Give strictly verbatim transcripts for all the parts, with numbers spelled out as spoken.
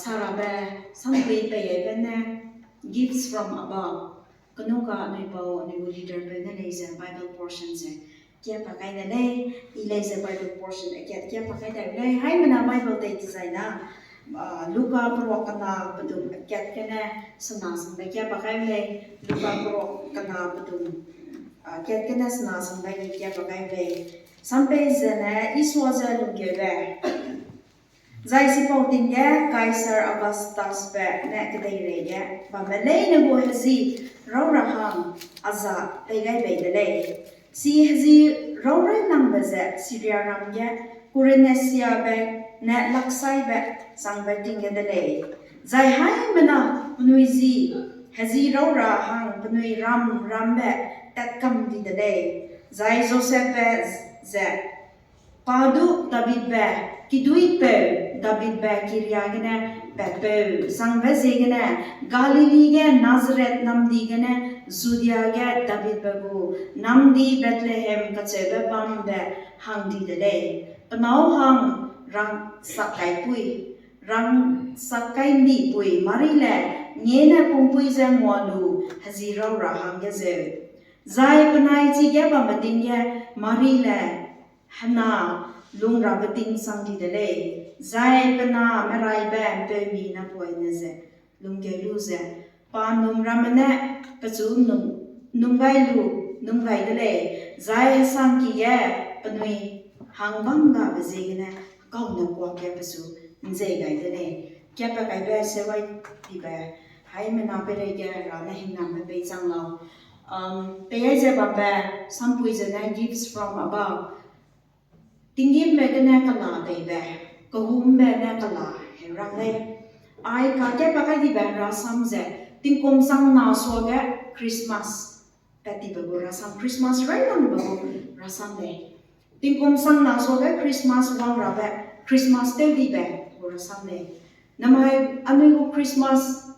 Sarabe, sampui pei aibe ne, gifts from above. Kenu ka anui pau, anui gu leader peu ne lei ze Bible portion ze kia pa kai de lei, i lei ze Bible portion akat kia pa kai de lei. Haimena Bible tei dezai na, ah, Luka peruak kena pedum akat gene sena sangbe kia pa kai lei, Luka peruak kena pedum, ah, akat gene sena sangbe kia pa kai lei. Sampei zene Isua ze lungkeube. Zai sipau ting ge Kaisar Augustusbe ne kedeirei ge bamme leine gu hezi raurahang a za pei gai bei de lei. Chi hezi raurei nangbe ze Siriaram ge Kurenesiabe ne laksaibe changbe ting ge de lei. Zai haimena penui zi hezi raurahang penui ram rambe tatkam di de lei. Zai Josepbe ze, pa du Davidbe kiduîpeu, Davidbe kiria gene patpeu, changbe ziegene Galili ge Nazaret namdi gene Judia ge Davidbe gu namdi Bethlehem kacheube bambe hang di de lei. Pe nâu hang rangsak kaipui, rangsak kai ’ndipui Marile ngiene pungpui ze ngua lu hezi raurahang ge zeu. Zai penai chige bambe ting ge Marile hena lungrabe ting chang di de lei, zai pe na meraibe ’mpeumi napoine ze lungkeu lu ze, pa num ramme ne pechu num, num gai lu, num gai de lei, zai hesangki ge penui hangbanggabe ziegene kaune kuak ge pechu ’nzei gai de lei. Kiapa kaibe sewai dibe, haimena peireige Hera ne hingnambe pei chang lau. Pei ai ze bambe, sampui zene gifts from above. Tinggîmbe gene kela peibe, kehumbe ne kela heu rang lei. Ai kakge pa kai dibe rasam ze, tingkum chang na suage Christmas pat dibe gu rasam, Christmas railangbe gu rasam lei. Tingkum chang na suage Christmas wang rabe, Christmas tew dibe gu rasam lei. Namai anui gu Christmas,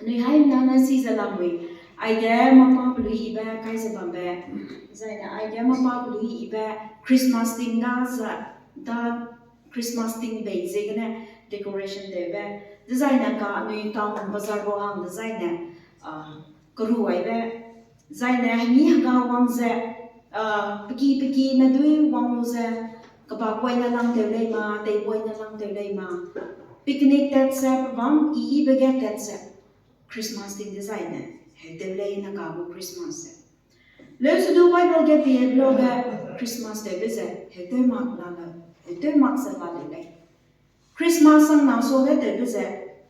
anui haimena ne si ze lamui. Aige mapa pelui yibe kai ze bambe. Zaine aige mapa pelui yibe Christmas ting da za, da Christmas ting bei ziegene decoration tewbe. Dezaine ka anui town bazar gu hang dezaine, ah, keru aibe. Zaine heni hega wang ze, ah, peki pekime dui wang lu ze, kebapoine lang tew lei ma, teipoine lang tew lei ma. Picnic tat ze, pebâm i yibe ge tat ze, Christmas ting dezaine heu tew lei na ka gu Christmas ze. Leusedu Bible ge pie blobe Christmas tewbe ze heu tew mak la le, heu tew mak ze la leu lei. Christmas sang na suage tewbe ze,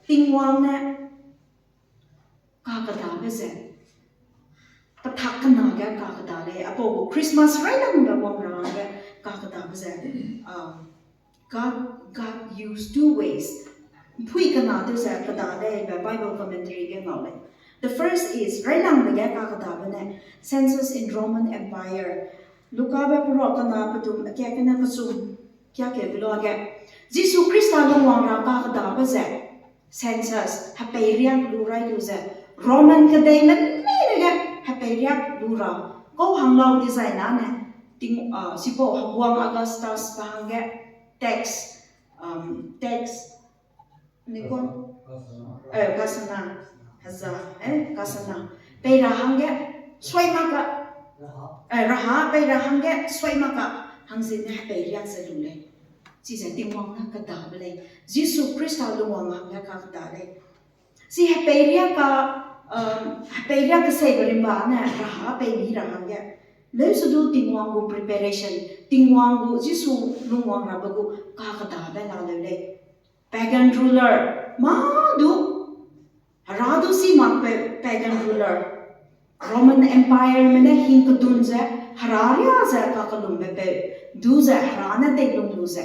Tingwang ne kakedabe ze, pethak kena ge kakeda lei, apau gu Christmas railangbe wang ra ge kakedabe ze, ah, God, God used two ways. Mpui kena tew ze keda lei be Bible commentary ge ngau lei. The first is, railangbe ge kakedabe ne, census in Roman Empire. Lukabe peruak kena pedum akat gene kechum kiakeu be luage, Jisu Khrista lungwang ra kakedabe ze, census, hepeiriak lu rai lu ze, Roman kedeime leine ge hepeiriak lu ra, kau hang lau dezai nane, ting, ah, sipau heguang Augustus be hangge tax, um, tax, ni guang, eh, kasena, heza, eh, kasena. Pei ra hangge, sui mak ka, eh, raha, pei ra hangge, sui mak ka, hangzene hepeiriak ze lu lei. Chize Tingwang ne kedabe lei. Jisu Khrista lungwang hangge kakeda lei. Chi hepeiriak ka, um, hepeiriak keseibe rimba ne raha pei mi ra hangge, leusedu Tingwang gu preparation, Tingwang gu Jisu lungwang rabe gu kakedabe la leu lei. Pagan ruler, mâ du, hera du si makpeu pagan ruler. Roman Empireme ne hing kedun ze, hera riâ ze kakellumbe peu, du ze hera ne teilung lu ze,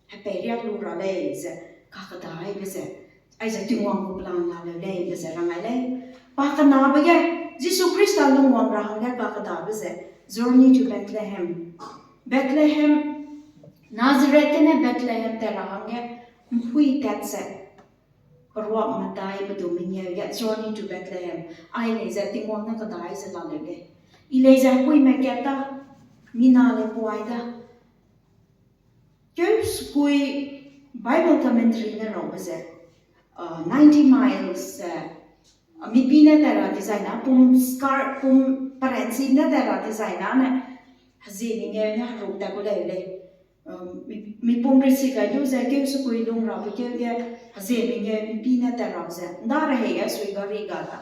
hepeiriak lu ra lei ze, kakedaibe ze, aize Tingwang gu plan la leu lei be ze rang ai lei. Pa kenabe ge, Jisu Khrista lungwang ra hangge kakedabe ze, journey to Bethlehem. Bethlehem, Nazareth gene Bethlehem tat ra hangge, mpui tat ze, peruak medai pedum mengeu ge, journey to Bethlehem. Ai lei ze Tingwang ne kedai ze la leu lei. I lei ze hepuime kat da, mina lei puai da. Keu sekui Bible commentary ne raube ze, uh, ninety miles, uh, mipi ne tat ra design na, pum scar, pum parensi ne tat ra design na ne, hezie mengeu ne heruk tat ku leu lei. Um, mi, mipum risi gai du ze keu sukui lung rabe keu ge, hezie mengeu mipi ne tat ra ze, nda rehei ge sui gari ga da.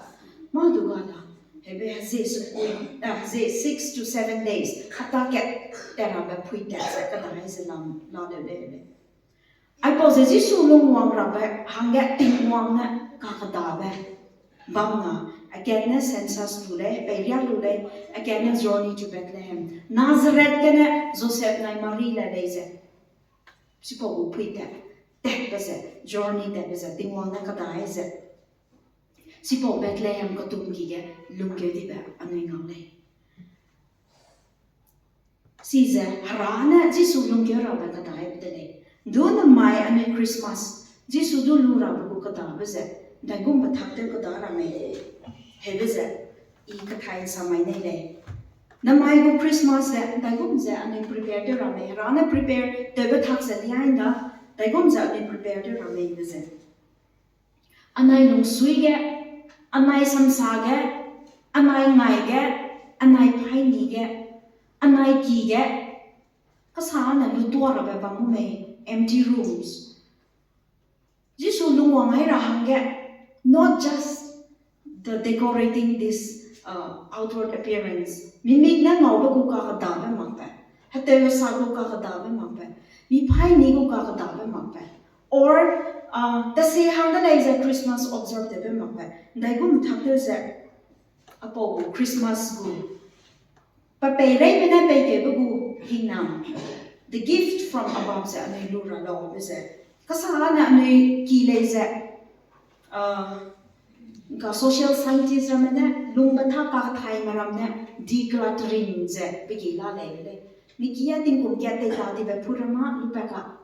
Ma du ga da. Hebe hezie sukui, ah, hezie six to seven days, hapta kat tat rabe pui tat ze, kadai ze lam, la leu lei lei. Aipau ze Jisu lungwang rabe hangge Tingwang ne kakedabe bam na, akat ne census lu lei, peiria lu lei, akat ne journey to Bethlehem. Nazareth gene Joseph nai Mari le lei ze. Chipau gu pui tat, tatbe ze, journey tatbe ze, Tingwang ne kadai ze. Chipau Bethlehem ketum ki ge lungkeu dibe anui ngau lei. Chize Hera ne Jisu lungkeu rabe kadaibe de lei. Du namai anui Christmas, Jisu du lu rabe gu kadabe ze, ndaigumbe tak tew kada ra mei. Hebe ze, i kathai nsa mai nei lei. Namai gu Christmas ze, ndaigum ze anui prepare tew ra mei. Hera ne prepare tewbe tak ze liai nda, ndaigum ze anui prepare tew ra mei be ze. Anai lungsui ge, anai samsa ge, anai ngai ge, anai paini ge, anai ki ge, kasa ne lutua rabe bam mei, empty rooms. Jisu lungwang ai ra hangge, not just the decorating this, uh, outward appearance. Mimik ne ngaube gu kakedabe makbe. Hetew sa gu kakedabe makbe. Mi paini gu kakedabe makbe. Or, uh, tese hang de lei ze Christmas observe tewbe makbe. Ndaigum tak tew ze, apau gu Christmas gu. Pe peireime ne peikeube gu hingnam, the gift from above ze anui lu ra lau be ze. Kasa ne anui ki lei ze, uh, ka social scientist ramme ne, lungbe ta pa kathaime ram ne, decluttering ze, pe ki la lei lei. Mi ki a tingkum ki a tei ta dibe pu rama, lupa ka.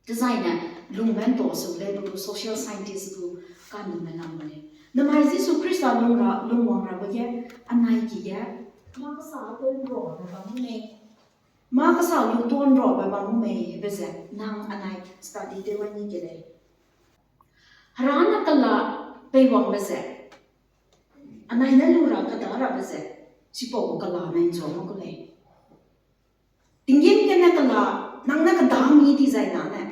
Dezaine, lungmen to su lei, bu social scientist gu, ka nume nam lei. Namai Jisu Khrista lung ra, lungwang rabe ge, anai ki ge, ma kasa a ton ro be bam mei. Ma kasa lu ton ro be bam mei, be ze, nang anai study tew wa ni ke lei. Hera ne kala peiwangbe ze, anai ne lu ra kada rabe ze, chipau gu kala ne nzo ma ku lei. Tinggîm gene kela, nang ne keda mi dizai na ne.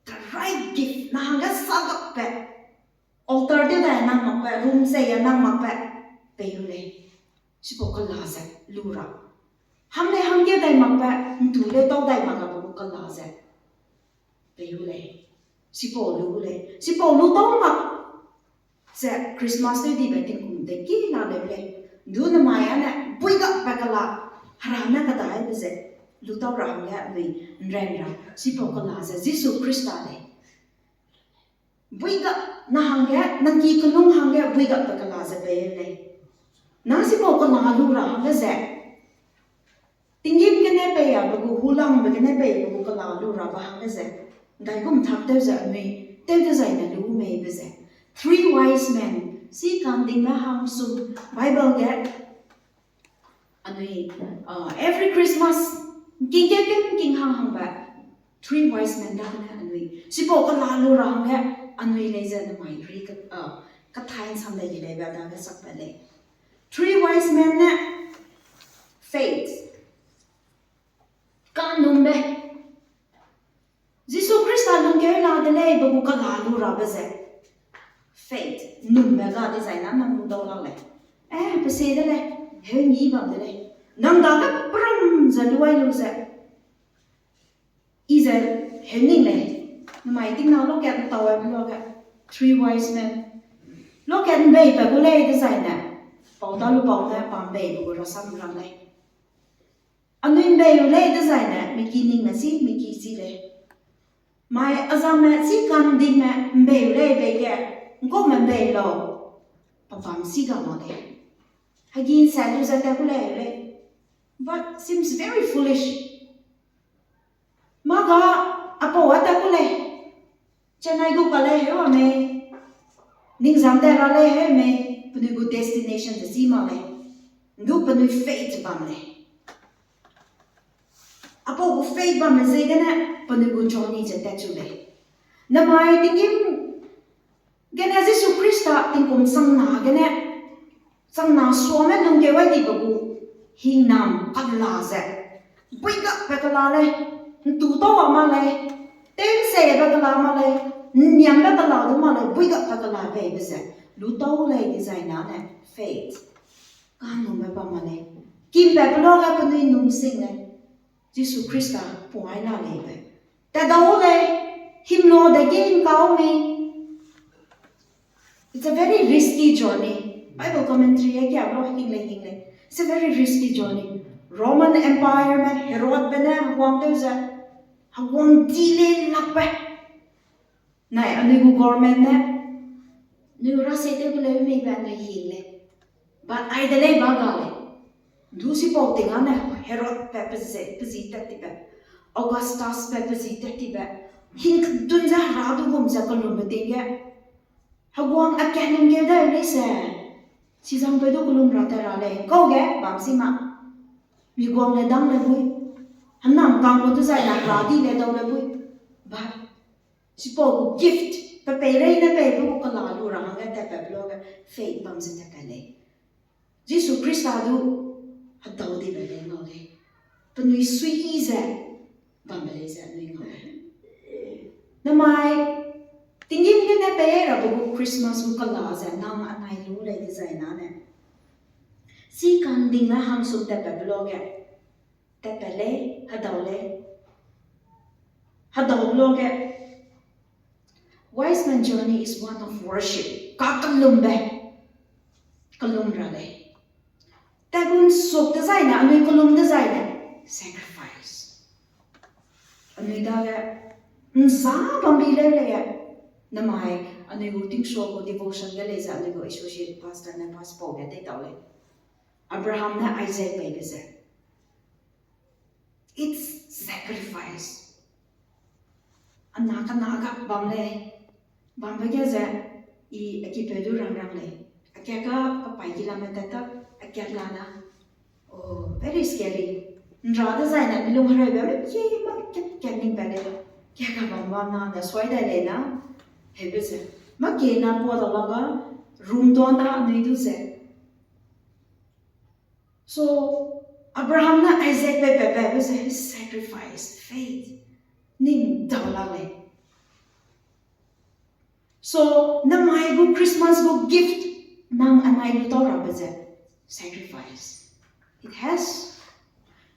The right gift, na hangge sagakbe. Altar tew dai nang makbe, room zei ya nang makbe. Pei gu lei. Chipau kela ze, lu ra. Hang lei hangge dai makbe, ntu lei tau dai makbe gu kela ze. Pei gu lei. Chipau lu gu lei. Chipau lu tau mak. Ze Christmas tew dibe tingkum de ki la leu lei. Du namai ane, buigakbe kela, Hera ne kedaibe ze, lu tau ra hangge anui nran ra, chipau kela ze Jisu Khrista lei. Buigak, na hangge, nang ki kelung hangge, buigakbe kela ze pei lei. Nang chipau kela lu ra hangge ze, tinggîm gene pei a be gu, hulangbe gene pei be gu kela lu rabe hangge ze, ndaigum tak tew ze anui, tew dezai ne lu mei be ze. Three wise men, si kandingme hang sum, Bible ge, anui, uh, every Christmas, king ge king king hang hangbe, three wise men dagene anui. Chipau kela lu ra hangge, anui lei ze namai ri ka, uh, kathai nsam dai ge leibe dage sakbe lei. Three wise men ne faith. Kanumbe. Jisu Khrista lungkeu la de lei, be gu kela lu rabe ze. Faith. Numbe ga dezai na nang lu dau la lei. Eh, pe se de lei. Heu ni bam de lei. Nang dage pram ze luai lu ze. I ze heu ning lei. Namai ting na lokat ntau ai be luage. Three wise men. Lokat mbei pe gu lei dezai ne. Pau ta lu pau ne pambei be gu rasam ram lei. Anui mbei u lei dezai ne, miki ning me si, miki si lei. Mai azang me si kanding me mbei u lei bei ge, ngkau me mbei lau. Papam si ga ma lei. Hagi nsa lu ze ta gu lei lei. But seems very foolish. Mâ ga apau a ta gu lei. Chennai gu ka lei heu a mei. Ningzang ta ra lei heu mei. Penui gu destination ze chi ma lei. Ndu penui faith bam lei. Apau gu faith bamme ziegene penui gu journey ze tatchu lei. Namai tinggîm gene Jisu Khrista tingkum changna gene, changna suame lungkeu ai dibe gu hingnam kala ze, buigakbe kala lei, ’ntu tau a ma lei, tew'nsebe kala ma lei, ’nniambe kala du ma lei, buigakbe kala beibe ze, lu tau lei dizai nane faith. Kanumbe bam ma lei. Kimbe pelage penui num sing lei. Jisu Khrista puai la leibe. Tat dau lei, himlo de ge ’ngkau mi. It's a very risky journey. Bible commentary e kia lo hing lei, hing lei. It's a very risky journey. Roman Empire me Herodbe ne heguang tew ze, heguang di lei lakbe. Nai, anui gu government ne, anui ra se tew keleu meibe anui hing lei. But ai de lei ba ga lei. Du sipau ting â ne Herodbe pezi, pezi tat tibe, Augustusbe pezi tat tibe, hing kedun ze hera du gum ze kelumbe ting ge, heguang a kat lungkeu dai lei se, sizangpeu du kelum ra tat ra lei, kau ge bam si ma. Mi guang le dang le bui, hênam kang gu dezai na hera di le dau le bui. But chipau gu gift, pe peirei ne peibe gu kela lu ra hangge tatpat pe luage faith bam ze tatpat lei. Jisu Khrista du hedau dibe lei ngau lei. Penui suiyi ze bambe lei ze anui ngau lei. Namai, tinggîm gene pei rabe gu Christmas gu kela ze nang anai lu lei dezai nane, chi kandingme hangsum tatpat pe luage, tatpat lei, hedau lei. Hedau pe luage, wise man journey is one of worship. Kakellumbe, kellum ra lei. Tat gu ’nsuk dezaine, anui kellum dezaine, sacrifice. Anui dage ’nza bambi leu lei, namai anui gu tingsua gu devotion ge lei ze anui gu associate pastor ne pass pau ge teitau lei. Abraham ne Isaac peibe ze, it's sacrifice. Ana kena ga bam lei. Bambe ge ze, i a kipeu du rang rang lei. A kat ga papai ki lame tat ta, a kat la na. Oh, very scary. ’Nra dezaine milung hereube me ki ma kat kat ning pat lei. Kat ga bam bam na ne suai dai lei na. Heube ze, mâ kena pua dau la ga, room tuan ta anui du ze. So, Abraham ne Isaac pe pe pe be ze sacrifice, faith. Ning dau la lei. So, namai gu Christmas gu gift, nang anai lu tau rabe ze sacrifice. It has,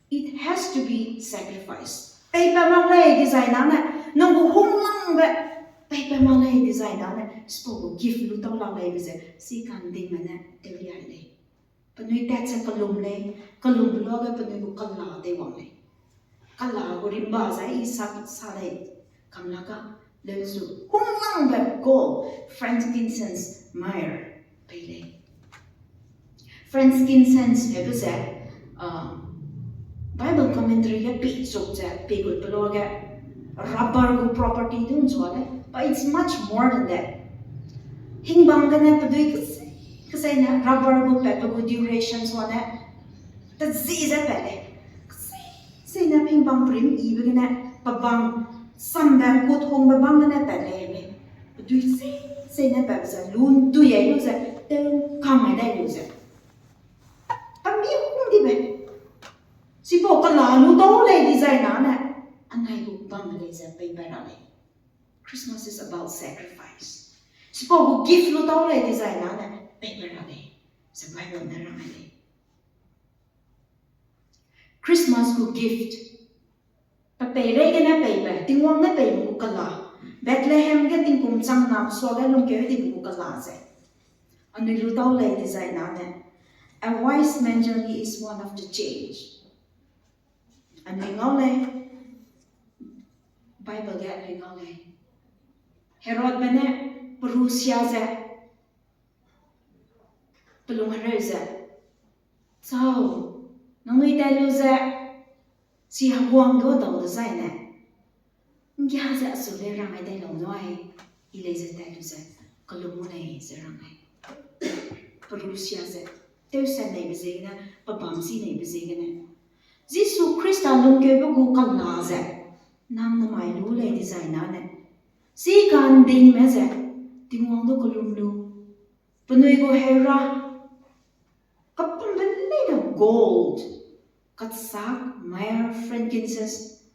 it has to be sacrifice. Peipat mak lei dezai nane, nang gu hunglangbe, peipat mak lei dezai nane, chipau gu gift lu tau la leibe ze, chi kandingme ne tew liai lei. Penui tat ze kellum lei, kellum pe luage penui gu kela teiwang lei. Kela gu rimba zai i sa, sa lei, kam la ga, leu zu, hunglangbe gold, frankincense, myrrh, pei lei. Frankincense hebe ze, Bible commentary ge peichuk ze peigut pe luage, rubber gu property du ’nzua lei, but it's much more than that. Hingbang gene pedui kesei, keseine rubber gu pat pe gu duration suane, tezi ze pat lei. Kesei, seine hingbang perim yibe gene, pebang, sambe gut hungbe bang gene pat lei lei. Pedui sei, seine pat ze, lun dui ai lu ze, tew kang ai dai lu ze. Pemi hung dibe. Chipau kela lu tau lei dezai nane, anai gu bam lei ze peipat ra lei. Christmas is about sacrifice. Chipau gu gift lu tau lei dezai nane, peipat ra lei. Ze Bible ne rang ai lei. Christmas gu gift. Pe peireigene peibe, Tingwang ne peibe gu kela. Bethlehem ge tingkum chang na suage lungkeu dibe gu kela ze, anui lu tau lei dezai nane, a wise man journey is one of the change. Anui ngau lei. Bible ge anui ngau lei. Herodbe ne perusia ze, pelung hereu ze, chau, nangnui tai lu ze, chi heguang du dau dezaine, ’nggia ze achu lei rang ai dai lau nui, i lei ze tai lu ze, kelum gu lei ze rang ai. Perusia ze, tewse neibe ziegene, pebam si neibe ziegene, Jisu Khrista lungkeube gu kela ze, nang namai lu lei dezai nane, Chi kandingme ze, Tingwang du kelum lu, penui gu heura, kapumbe leine gold, katsak, myrrh, frankincense,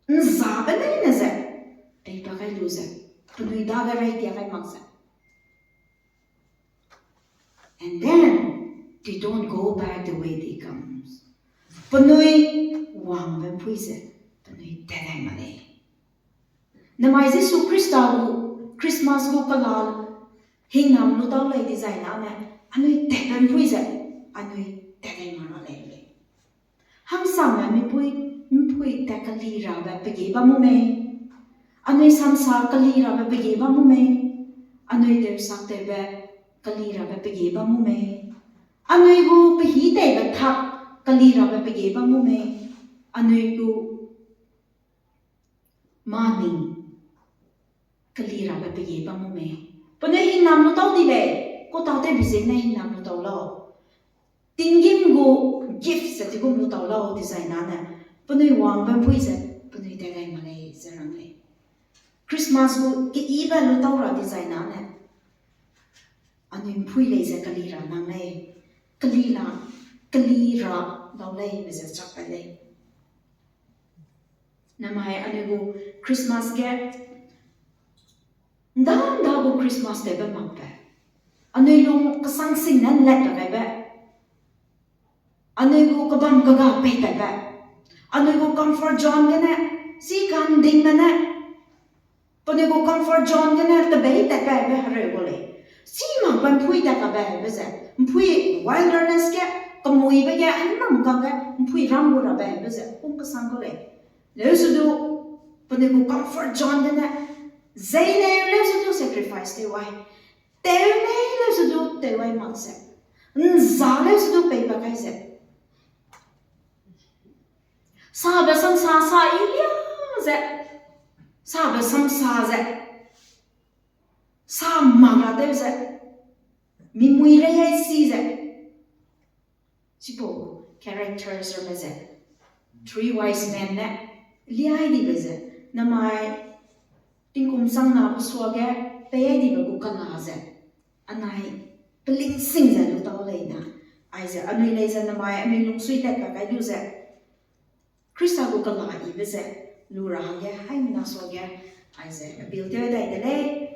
nzabe leine ze, peipa kai lu ze, penui dage raidia kai mak ze. And then they don't go back the way they come. Penui wangbe mpui ze, penui tat dai mak lei. Namai Jisu Khrista gu Christmas gu kela hingnam lu tau lei dizai nane, anui tatbe mpui ze, anui tat dai mak ra lei lei. Hangsame mipui, mpui tat keli rabe pege bam mu mei. Anui samsa keli rabe pege bam mu mei. Anui tewsak tewbe keli rabe pege bam mu mei. Anui gu pehî teibe tak keli rabe pege bam mu mei. Anui gu maning keli rabe pege bam mu mei. Penui hingnam lu tau di lei, kau tâtewbe ziegene hingnam lu tau lau. Tinggîm gu gift ze tigum lu tau lau dizai nane, penui wangbe mpui ze, penui tat dai mak lei ze rang lei. Christmas gu keyibe lu tau ra dizai nane, anui mpui lei ze keli ra nang lei, keli la, keli ra lau lei be ze chak pat lei. Namai anui gu Christmas ge, nda nda gu Christmas tewbe makbe, anui lung kesang sing ne lat pe gaibe, anui gu kebam kega pei tatbe, anui gu comfort zone gene, chi kandingme ne, penui gu comfort zone gene tebei tatbe be hereu gu lei. Chi makbe mpui tat kabe be ze, mpui wilderness ge, kemuibe ge, hênam kangge mpui ram gu rabe be ze kum kesang gu lei. Leusedu, penui gu comfort zone gene, zei leu leusedu sacrifice tew wai, tew lei leusedu tew wai mak ze, nza leusedu peipa kai ze, sabe samsa sa i lia ze, sabe samsa ze, sa mak ra tew ze, mimui rei ai si ze, chipau characters ramme ze, three wise men ne liai dibe ze, namai tingkum changna pe suage pei ai dibe gu kela ze, anai peling sing ze lu tau lei na, aize anui lei ze namai anui lungsui tat pa kai lu ze, Khrista gu kela ibe ze, lu ra hangge haimena suage, aize appeal tew dai de lei.